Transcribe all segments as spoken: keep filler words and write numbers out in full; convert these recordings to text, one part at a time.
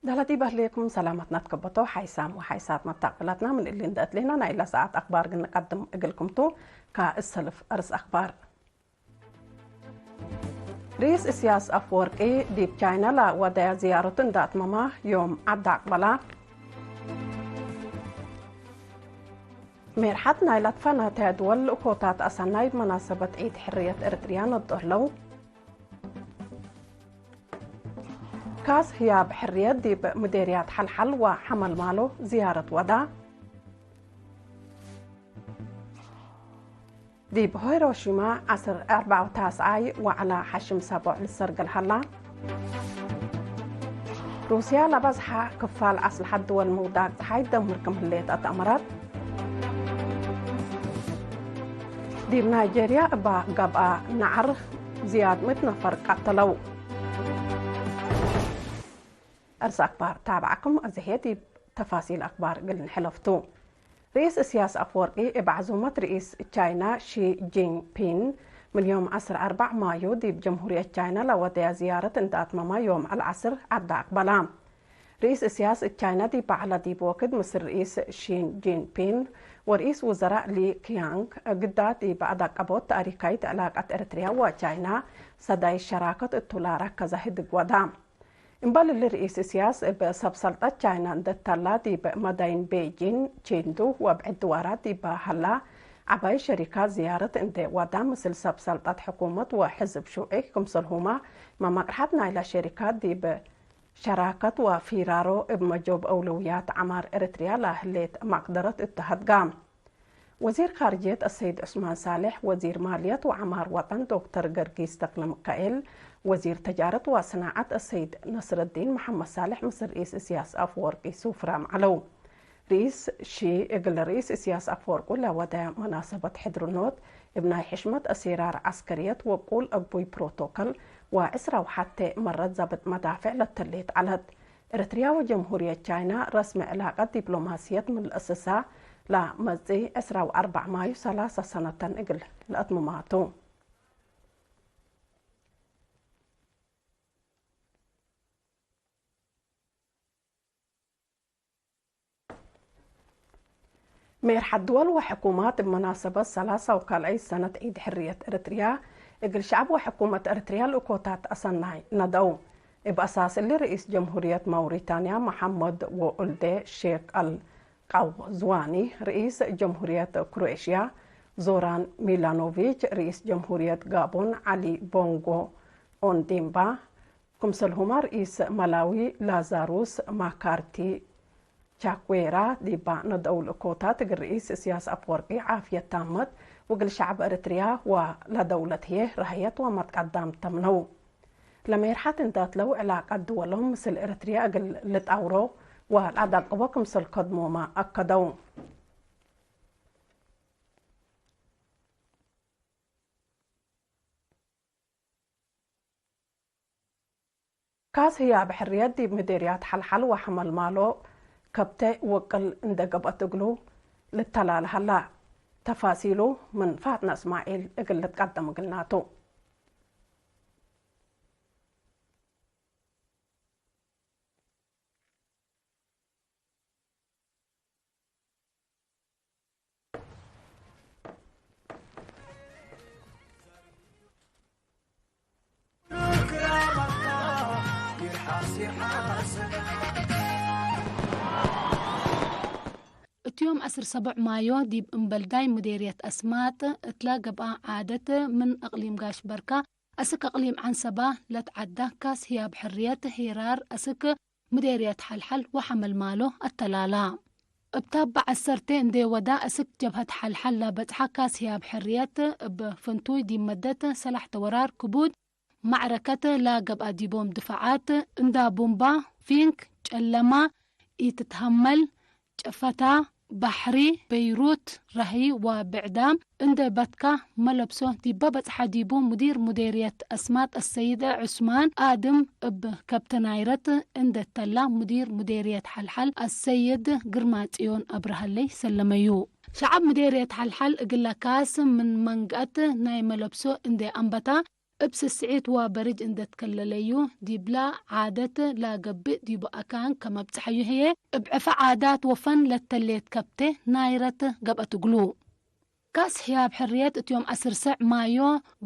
ዳላቲ በህሌኩም ሰላመትነ ትከበቶ ሓይሳም ወሓይሳት መታቅብላትና፣ ምን እሊ እንደ እትሌና ናይላ ሰዓት አክባር ግን ንቀድም እግልኩም ቱ። ከእሰልፍ አርስ አክባር። ርኢስ እስያስ አፍወርቂ ዲብ ቻይና ለወደያ ዝያረቱ እንደ አትመማ ዮም ዐድ አቅበላ። ሜርሐት ናይላ ትፈናተ ድወል ልእኮታት አሰናይ መናሰበት ዒድ ሕርየት ኤረትርያ ነድኦ ህለው። ካስ ህያብ ሕርየት ዲብ ሙዴርያት ሐልሐል ወሐመልማሎ ዝያረት ወዳ። ዲብ ሂሮሺማ ዐስር አርበዕ ወታስዓይ ወዐለ ሐሽም ሰቦዕ ልሰርገል ሀላ። ሩስያ ለበዝሐ ክፋል አስለሐት ድወል ምውዳቅ ጸሓይ ደምር ክም ህሌት አትአመረት። ዲብ ናይጄርያ እባ ገብአ ነዐር ዝያድ ምእት ነፈር ቀተለው። አርስ አክባር ታብዐኩም፣ አዜ ዲብ ተፋሲል አክባር እግል ንሕለፍ ቱ። ርኢስ እስያስ አፍወርቂ እብ ዐዙመት ርኢስ ቻይና ሺ ጂንፒን ምን ዮም ዐስር አርበዕ ማዩ ዲብ ጀምሁርየት ቻይና ለወደያ ዝያረት እንደ አትመማ ዮም አልዐስር ዐድ አቅበላ። ርኢስ እስያስ ቻይና ዲብ በዐለ ዲብ ወክድ ምስል ርኢስ ሺ ጂንፒን ወርኢስ ውዘራእ ሊ ኪያንግ ግዳ ዲብ አዳቀቦት ታሪካይት ዕላቀት ኤረትርያ ወቻይና ሰዳይት ሸራከት እቱ ለረከዘ ህድግ ወዳ። እምበል እሊ ርኢስ እስያስ እብ ሰብ ሰልጠት ቻይና እንዴ ተላ፣ ዲብ መዳይን ቤጂን፣ ቼንዱ ወብዕድ ድዋራት ዲበ ሀላ ዐባይ ሸሪካት ዝያረት እንዴ ወዳ፣ ምስል ሰብ ሰልጠት ሕኩመት ወሕዝብ ሹዕይ፣ ክምሰልሁመ መመቅርሐት ናይላ ሸሪካት ዲብ ሸራከት ወፊራሮ እብ መጆብ አውለውያት ዐማር ኤረትርያ ለህሌት መቅደረት እተሀድጋ። ወዚር ካርጅየት አሰይድ ዑስማን ሳልሕ፣ ወዚር ማልየት ወዐማር ወጠን ዶክተር ገርጊስ ተክለሚካኤል፣ ወዚር ተጃረት ወሰናዐት አሰይድ ነስረዲን መሐመድ ሳልሕ ምስል ርኢስ እስያስ አፈወርቂ ሱፍራም ዐለው። ርኢስ ሺ እግል ርኢስ እስያስ አፈወርቁ ለወደ መናሰበት ሕድርኖት፣ እብ ናይ ሕሽመት አሴራር ዐስከርየት ወቁል አግቡይ ፕሮቶኮል ወዕስራ ወሐቴ መረት ዛብጥ መዳፍዕ ለተሌት ዐለት። ኤረትርያ ወጀምሁርየት ቻይና ረስሚ ዕላቀት ዲፕሎማስየት ምን ለአሰሳ ለመጽኢ ዕስራ ወአርበዕ ማዩ ሰላሳ ሰነተን እግል ለአትምማቱ። ሜርሐት ድወል ወሕኩማት እብ መናሰበት ሰላሳ ወካልኣይት ሰነት ዒድ ሕርየት ኤረትርያ፣ እግል ሸዐብ ወሕኩመት ኤረትርያ ልእኮታት አሰናይ ነደው። እብ አሳስ እሊ፣ ርኢስ ጀምሁርየት ማውሪታንያ መሐመድ ወኡልዴ ሼክ አል ቀዝዋኒ፣ ርኢስ ጀምሁርየት ክሮኤሽያ ዞራን ሚላኖቪች፣ ርኢስ ጀምሁርየት ጋቦን ዐሊ ቦንጎ ኦንዲምባ፣ ክምሰልሁመ ርኢስ መላዊ ላዛሩስ ማካርቲ ቻኩዌራ ዲባ ነደው ልእኮታት፣ እግል ርኢስ እስያስ አፈወርቂ ዓፍየት ታመት ወእግል ሸዐብ ኤረትርያ ወለደውለት ህዬ ረሀየት ወመትቀዳም ተምነው። ለሜርሐት እንታትለው ዕላቀት ድወሎም ምስል ኤረትርያ እግል ልጣውሮ ወለአዳቅቦ ክምሰል ከድሞመ አከደው። ካስ ህያብ ሕርየት ዲብ ምዴርያት ሐልሐል ወሐመልማሎ ከብተ ወቅል እንዴ ገብአት እግሉ ልተላል ሀላ። ተፋሲሉ ምን ፋጥነ እስማዒል እግል ልትቀደም እግልናቱ። እት ዮም ዐስር ሰቦዕ ማዮ ዲብ እምበልዳይ ምዴርየት አስማጥ እትለ ገብአ ዓደት ምን እቅሊም ጋሽ በርካ አስክ እቅሊም ዐንሰባ ለትዓዳ ካስ ህያብ ሕርየት ሄራር አስክ ምዴርየት ሐልሐል ወሐመልማሎ አተላላ። እብ ታብ ዐሰርቴ እንዴ ወዳ አስክ ጀብሀት ሐልሐል ለበጽሐ ካስ ህያብ ሕርየት እብ ፍንቱይ ዲብ መደት ሰላሕተ ወራር ክቡድ መዕረከት ለገብአ ዲቦም ድፋዓት እንዳ ቡምባ፣ ፊንክ፣ ጨለማ፣ ኢትትሀመል፣ ጨፈታ፣ ባሕሪ፣ በይሩት፣ ረህይ ወብዕዳም እንዴ በትካ መለብሶ ዲበ በጽሐ ዲቡ ሙዲር ሙዴርየት አስማጥ አሰይድ ዑስማን አድም እብ ከብትናይረት እንዴ ተላ ሙዲር ሙዴርየት ሐልሐል አሰይድ ግርማጽዮን አብርሃለይ ሰለመዩ። ሸዐብ ሙዴርየት ሐልሐል እግለ ካስ ምን መንገአት ናይ መለብሶ እንዴ አንበታ እብ ስስዒት ወበርጅ እንዴ ትከለለዩ፣ ዲብለ ዓደት ለገብእ ዲቡ አካን ከመብጽሐዩ ህዬ፣ እብ ዕፈ ዓዳት ወፈን ለተሌት ከብቴ ናይረት ገብአት እግሉ። ካስ ህያብ ሕርየት እት ዮም ዐስር ሰዕ ማዮ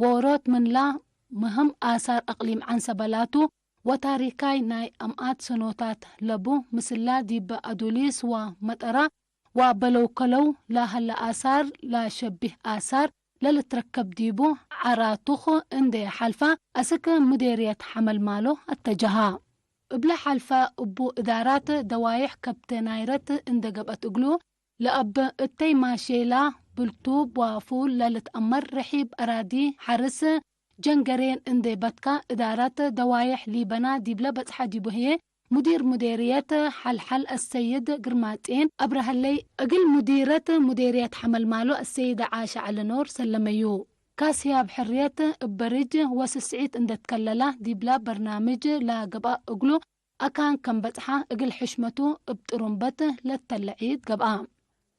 ዎሮት ምንላ ምህም አሳር አቅሊም ዐንሰበ ላቱ ወታሪካይ ናይ አምአት ሰኖታት ለቡ ምስላ ዲበ አዱሊስ ወመጠራ ወበለውከለው ለሀለ አሳር ለሸቢህ አሳር ለልትረከብ ዲቡ ዐራቱክ እንዴ ሐልፈ አስክ ምዴርየት ሐመልማሎ አተጀሀ። እብለ ሐልፈ እቡ እዳራት ደዋይሕ ከብቴ ናይረት እንዴ ገብአት እግሉ፣ ለአብ እተይ ማሼላ፣ ብልቱብ ወፉል ለልትአመር ርሒብ አራዲ ሐርስ ጀንገሬን እንዴ በትካ፣ እዳረት ደዋይሕ ሊበና ዲብለ በጽሐ ዲቡ ህዬ፣ ሙዲር ሙዴርየት ሐልሐል አሰይድ ግርማጼን አብረሀለይ፣ እግል ሙዲረት ሙዴርየት ሐመልማሎ አሰይድ ዓሻ ዐሊኖር ሰለመዩ። ካስ ህያብ ሕርየት እብ በርጅ ወስስዒት እንዴ ትከለላ ዲብለ በርናምጅ ለገብአ እግሉ፣ አካን ከም በጽሐ እግል ሕሽመቱ እብ ጥሩምበት ለተለ ዒድ ገብአ።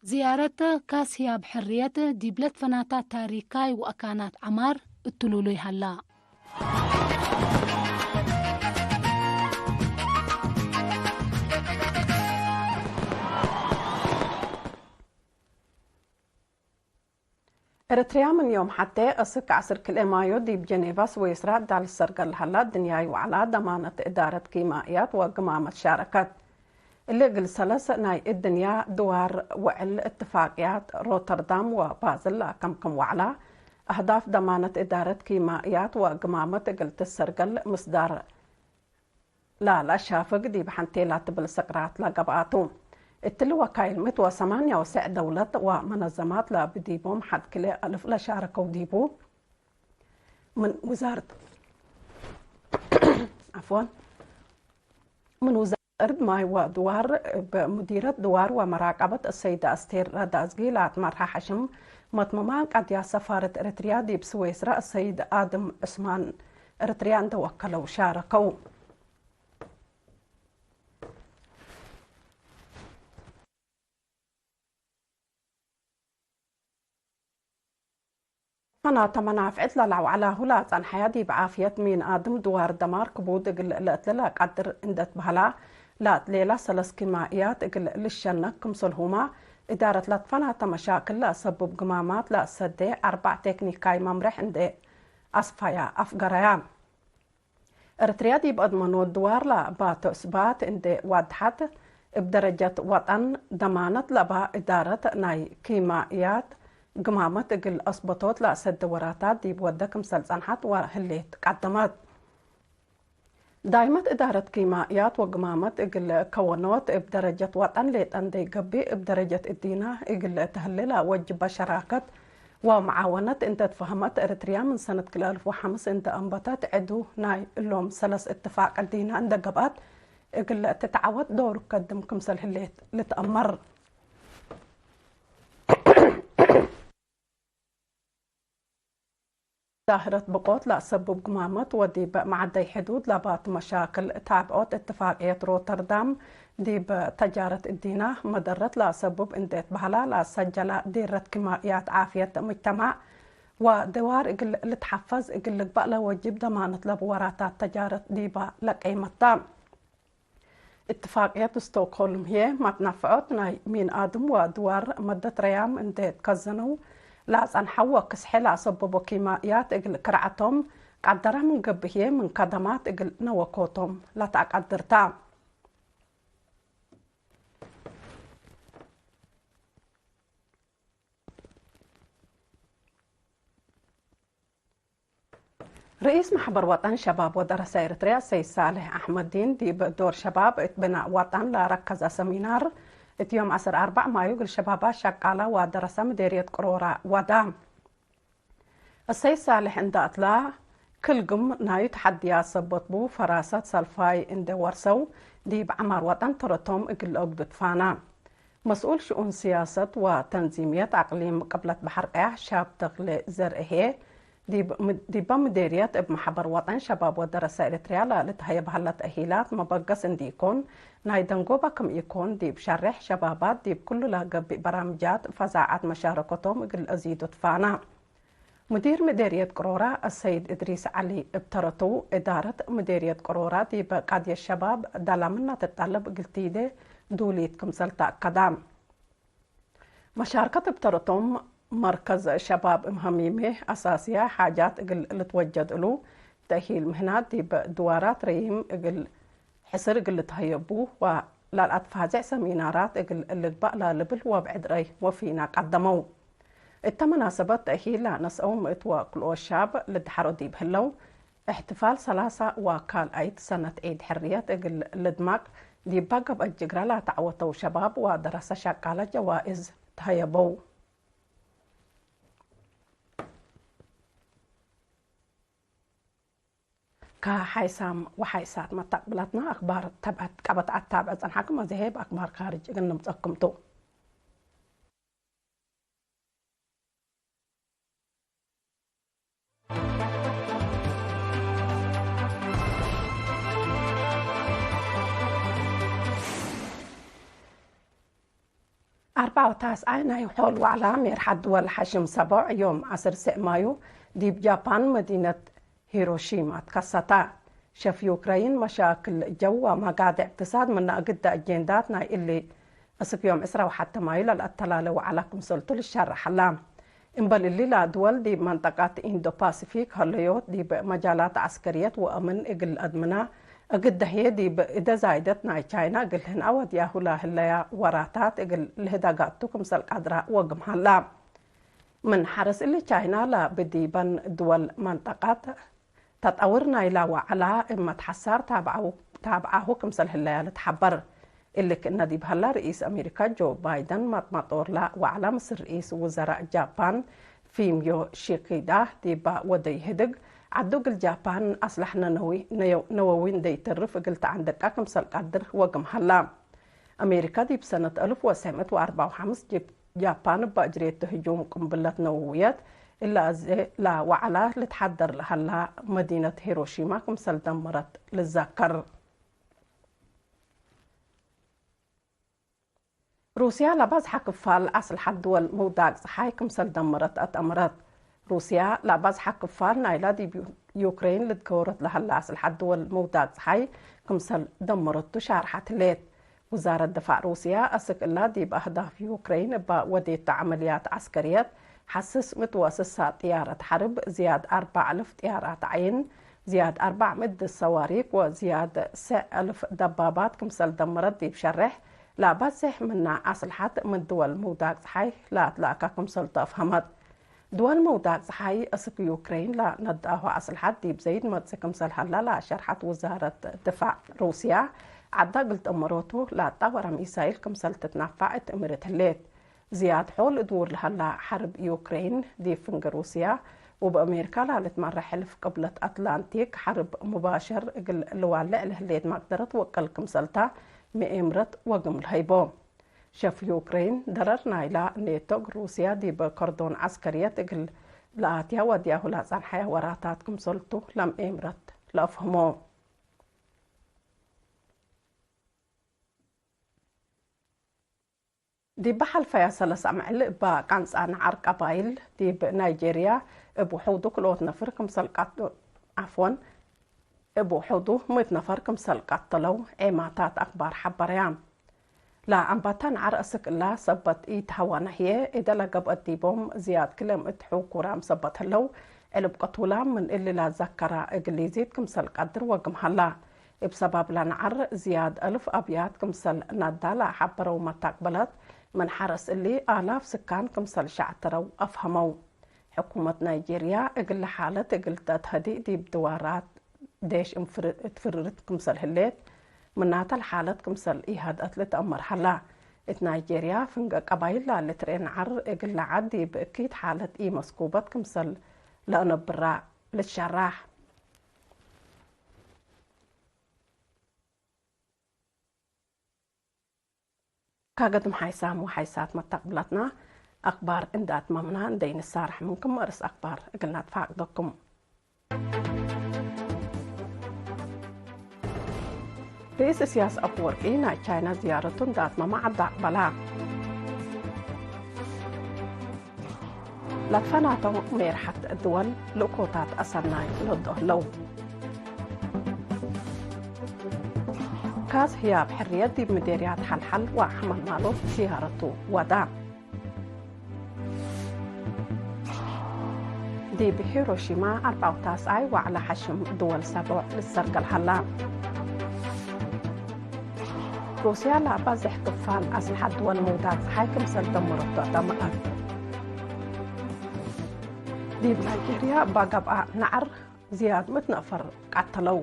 ዝያረት ካስ ህያብ ሕርየት ዲብለ ትፈናታት ታሪካይ ወአካናት ዐማር እትሉሉይ ሀላ። ኤረትርያ ምን ዮም ሐቴ እስክ ዐስር ክልኤ ማዮ ዲብ ጀኔቫ ስዊስራ ዳል ሰርገል ለሀላ ድንያይ ወዐላ ደማነት እዳረት ኪማእያት ወግማመት ሻረከት። እሊ እግል ሰለስ ናይ እድንያ ድዋር ውዕል እትፋቅያት ሮተርዳም ወባዝል ለአከምክም ወዐላ፣ አህዳፍ ደማነት እዳረት ኪማእያት ወግማመት እግል ትሰርገል ምስዳር ላ ለአሻፍግ ዲብ ሐንቴ ላትብል ሰቅራት ለገብአቱ። እትሊ ወካይል ምእት ወሰማንያ ወሰዕ ደውለት ወመነዘማት ለብዲቦም ሐድ ክልኤ አልፍ ለሻረከው ዲቡ። ምን ውዛርት፣ ዐፍወን፣ ምን ውዛርት እርድ ማይ ወድዋር እብ ሙዲረት ድዋር ወመራቀበት እሰይደ አስቴር ረዳዝጊ ለአትመርሐ ሐሽም መትመማን ቀድያት ሰፋረት ኤረትርያ ዲብ ስዌስረ እሰይድ አድም ዑስማን ኤረትርያ እንደ ወከለው ሻረከው። ፈናተ መናፍዕት ለለአውዐላሁ ለአጸንሐያ ዲብ ዓፍየት ሚን አድም ድዋር ደማር ክቡድ እግል ለእትለ ለቀድር እንዴ ትበህላ፣ ለአትሌላ ሰለስ ኪማእያት እግል ልሸነክ ክምሰልሁመ፣ እዳረት ለትፈናተ መሻክል ለአሰብብ ግማማት ለአሰዴ አርበዕ ቴክኒካይ መምሬሕ እንዴ አስፈያ አፍገረያ። ኤረትርያ ዲብ አድመኖት ድዋር ለባቶ እስባት እንዴ ዋድሐት፣ እብ ደረጀት ወጠን ደማነት ለባ እዳረት ናይ ኪማእያት ግማመት እግል አስበቶት ለአሰደ ወራታት ዲብ ወደ ክምሰል ጸንሐት ወህሌት ቀደመት። ዳይመት እዳረት ኪማእያት ወግማመት እግል ከወኖት እብ ደረጀት ወጠን ሌጠ እንዴ ገብእ፣ እብ ደረጀት እዲነ እግል ተህሌ ለወጅበ ሸራከት ወመዓወነት እንተ ትፈሀመት፣ ኤረትርያ ምን ሰነት ክልኤ አልፍ ወሐምስ እንተ አንበተት፣ ዕዱ ናይ እሎም ሰለስ እትፋቅ እዲነ እንደ ገብአት፣ እግል ትትዓወት ዶሩ ከድም ክምሰል ህሌት ልትአመር። ዛህረት ብቆት ለአሰብብ ግማመት ወዲብ መዐደይ ሕዱድ ለባት መሻክል ታብዖት እትፋቅየት ሮተርዳም ዲብ ተጃረት እዲና መደረት ለአሰብብ እንዴ ትበህላ ለአሰጀላ ዲረት ኪማእያት ዓፍየት ሙጅተማዕ ወድዋር እግል ልትሐፈዝ እግል ልግበእ ለወጅብ ደማነት ለቡ ወራታት ተጃረት ዲባ ለቄመታ። እትፋቅየት ስቶክሆልም ህዬ፣ መትነፍዖት ናይ ሚን አድም ወድዋር መደት ረያም እንዴ ትከዘነው ለአጸንሐው ወክስሐ ለአሰበቦ ኪማእያት እግል ክርዐቶም ቀደረ ምን ገብእ ህዬ፣ ምን ከደማት እግል ነወኮቶም ለተአቀድር ተ። ርኢስ መሕበር ወጠን ሸባብ ወደረሰ ኤረትርያ ሰይድ ሳልሕ አሕመዲን፣ ዲብ ዶር ሸባብ እት ብናእ ወጠን ለረከዘ ሰሚናር፣ እት ዮም ዐስር አርበዕ ማዩ እግል ሸባባት ሸቃላ ወደረሰ ምዴርየት ቅሮራ ወዳ። እሰይድ ሳልሕ እንዳ እትላ፣ ክል ግም ናዩ ተሐድያት ሰበት ቡ፣ ፈራሰት ሰልፋይ እንዴ ወርሰው፣ ዲብ ዐማር ወጠን ተረቶም እግል ለአግዱ ትፋና። መስኡል ሽኡን ስያሰት ወተንዚምየት አቅሊም ቅብለት በሐር ቀያሕ ሻብ ተክሌ ዘርኤ ህዬ፣ ዲብ፣ ዲበ ምዴርየት እብ መሕበር ወጠን ሸባብ ወደረሰ ኤረትርያ ለልትሀየብ ሀለ ተእሂላት መበገስ እንዲኢኮን፣ ናይ ደንጎበ ክም ኢኮን፣ ዲብ ሸሬሕ ሸባባት ዲብ ክሉ ለገብእ በራምጃት ፈዛዐት መሻረከቶም እግል አዚዱ ትፋና። ሙዲር ምዴርየት ቅሮራ አሰይድ እድሪስ ዐሊ እብ ተረቱ፣ እዳረት ምዴርየት ቅሮራ ዲብ ቃድየት ሸባብ ዳላምና ትጠለብ እግል ቲዴ ዱሊት ክምሰል ተአከደ። መሻርከት እብ ተረቶም፣ መርከዝ ሸባብ እም ሀሚሜ አሳስያ ሓጃት እግል ልትወጀድ እሉ፣ ተእሂል ምህናት ዲብ ድዋራት ረዪም እግል ሕስር እግል ልትሀየቡ ወለልአትፋዜዕ ሰሚናራት እግል ልግባእ ለልብል ወብዕድ ረይ ወፊና ቀደመው። እተ መናሰበት ተእሂል ለነስአው ምእት ወክልኦት ሻብ ልድሐሮ ዲብ ህለው፣ እሕትፋል ሰላሳ ወካልአይት ሰነት ዒድ ሕርየት እግል ልድማቅ ዲባ ገብአት ጅግረ ለተዐወተው ሸባብ ወደረሰ ሸቃለ ጀዋእዝ ተሀየበው። ከሓይሳም ወሓይሳት መታቅብላትና አክባር ተብዐት ቀበት አታብዐ ጸንሐኩም። አዜ ህይ እብ አክባር ካርጅ እግል ንምጸኩም ቱ። አርበዕ ወተስዓይ ናይ ሖል ዋዕላ ሜርሐት ድወል ሐሽም ሰቦዕ ዮም ዐስር ስዕ ማዩ ዲብ ጃፓን መዲነት ሂሮሺማ ትከሰተ። ሸፍ ዩክረይን መሻክል ጀው ወመጋድዕ እቅትሳድ ምነ እግደ አጄንዳት ናይ እሊ እስክ ዮም ዕስራ ወሐተ ማዩ ለልአተላለ ወዐለ ክምሰልቱ ልሸረሕ ዐለ። እምበል እሊ ለድወል ዲብ መንጠቀት ኢንዶ-ፓሲፊክ ሀለዮት ዲብ መጃላት ዐስከርየት ወአምን እግል አድምና እግደ ህዬ ዲብ እደ ዛይደት ናይ ቻይና እግል ህንአ ወድያሁ ለህለያ ወራታት እግል ልህደጋ እቱ ክምሰል ቀድረ ወግም ሀላ። ምን ሐርስ እሊ ቻይና ለብዲበን ድወል መንጠቀት ተጠውር ናይላ ወዐላ እብ መትሐሳር ታብዐው-፣ ታብዓሁ ክምሰል ህለያ ልትሐበር። እሊ ክእነ ዲብ ሀላ፣ ርኢስ አሜሪካ ጆ ባይደን መጥመጦርላ ወዐላ ምስል ርኢስ ውዘራእ ጃፓን ፊሚዮ ሺኪዳ ዲባ ወደይ ህድግ ዐዱ እግል ጃፓን አስላሕ ነነዊ-፣ ነዮ-፣ ነወዊ እንዴ ኢተርፍ እግል ተዐንድቃ ክምሰል ቀድር ወግም ሀላ። አሜሪካ ዲብ ሰነት አልፍ ወሰዕ ምእት ወአርበዕ ወሐምስ ጅ-፣ ጃፓን እበ እጅሬቱ ህጁም ቅንብለት ነወውየት እለ አዜ ለወዐላ ልትሐደር ለሀላ መዲነት ሂሮሺማ ክምሰል ደመረት ልዘከር። ሩስያ ለባዝሐ ክፋል አስልሐት ድወል ምውዳቅ ጸሓይ ክምሰል ደመረት አትአመረት። ሩስያ ለባዝሐ ክፋል ናይላ ዲብ ዩ-፣ ዩክሬን ልትገወረት ለሀላ አስልሐት ድወል ምውዳቅ ጸሓይ ክምሰል ደመረቱ ሻርሐት ህሌት። ውዛረት ድፋዕ ሩስያ አስክ እላ ዲብ አህዳፍ ዩክሬን እበ ወዴቱ ዐመልያት ዐስከርየት ሐስስ ምእት ወስሳ ጥያረት ሐርብ፣ ዝያድ አርበዕ አልፍ ጥያራት ዐይን፣ ዝያድ አርበዕ ምእት ሰዋሪክ ወዝያድ ሰዕ አልፍ ደባባት ክምሰል ደመረት ዲብ ሸሬሕ ለበዝሕ ምነ አስልሐት ምን ድወል ምውዳቅ ጸሓይ ለአትለአከ ክምሰልቱ አፍሀመት። ድወል ምውዳቅ ጸሓይ አስክ ዩክሬን ለነድአሁ አስልሐት ዲብ ዘይድ መጽእ ክምሰል ሀላ ለሸርሐት ውዛረት ድፋዕ ሩስያ፣ ዐዳ እግል ትአመሮቱ ለአጣወረ ሚሳይል ክምሰል ትትናፋዕ እት እምርት ህሌት። ዝያድ ሖል እድውር ለሀላ ሐርብ ዩክሬን ዲብ ፍንግ ሩስያ ወበአሜሪካ ለልትመረ ሕልፍ ቅብለት አትላንቲክ ሐርብ ሙባሸር እግል ልዋልዕ ለህሌት መቅደረት ወቅል ክምሰልታ ምኤምረት ወግም ለሀይቦ። ሸፍ ዩክሬን፣ ደረር ናይላ ኔቶ እግል ሩስያ ዲብ ከርዶን ዐስከርየት እግል ለአትያ ወድያሁ ለጸንሐየ ወራታት ክምሰልቱ ለምኤምረት ለአፍህሞ። ዲብ ሐልፈየ ሰለስ አምዕል እበ ቀንጻ ነዓር ቀባይል ዲብ ናይጄርያ እብ ውሑዱ ክልኦት ነፍር ክምሰል ቀት-፣ ዐፍወን፣ እብ ውሑዱ ምእት ነፈር ክምሰል ቀተለው ዔማታት አክባር ሐበረያ። ለአንባታ ነዓር አስክ እላ ሰበት ኢተሀወነ ህዬ፣ እደ ለገብአት ዲቦም ዝያድ ክለ ምእት ሕኩራም ሰበት ህለው፣ ዕልብ ቅቱላም ምን እሊ ለዘከረ እግል ይዚድ ክምሰል ቀድር ወግም ሀላ። እብ ሰባብ ለነዓር ዝያድ አልፍ አብያት ክምሰል ነዳ ለሐበረው መታቅበለት፣ ምን ሐርስ እሊ አላፍ ስካን ክምሰል ሸዕትረው አፍሀመው። ሕኩመት ናይጄርያ እግል ሓለት እግል ተትሀዲ ዲብ ድዋራት ዴሽ እት ፍርርት ክምሰል ህሌት፣ ምናተ ለሓለት ክምሰል ኢሀድአት ልትአመር ሀላ። እት ናይጄርያ ፍንገ ቀባይል ላሊ ትርኤ ነዓር እግል ለዐድ ዲብ እኪት ሓለት ኢመስኩበት ክምሰል ለአነብራ ልትሸራሕ። ካገድም ሓይሳም ወሓይሳት መታቅብላትና አክባር እንዴ አትማምና እንዴ ኢንሳረሕ ምንክም፣ አርእስ አክባር እግል ነትፋቅደኩም። ርኢስ እስያስ አፈወርቂ ናይ ቻይና ዝያረቱ እንዴ አትመመ ዐድ አቅበላ። ለትፈናተው ሜርሐት ድወል ልእኮታት አሰናይ ለወድኦ ህለው። ካስ ህያብ ሕርየት ዲብ ምዴርያት ሐልሐል ወሐመልማሎት ዝያረቱ ወዳ። ዲብ ሂሮሺማ አርበዕ ወተስዓይ ወዕለ ሐሽም ድወል ሰብዕ ልሰርገል ሀላ። ሩስያ ለአባዝሕ ክፋል አስልሐት ድወል ምውዳቅ ጸሓይ ክምሰል ደመረቶ አዳመአት። ዲብ ናይጄርያ እባ ገብአ ነዐር ዝያድ ምእት ነፈር ቀተለው።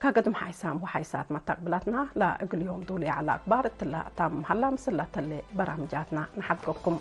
ከገድም ሓይሳም ወሓይሳት መታቅብላትና ለእግል ዮም ዱልየ ዐለ አክባር እትለ ታምም ሀላ። ምስል ለተሌ በራምጃትና ነሐብከኩም።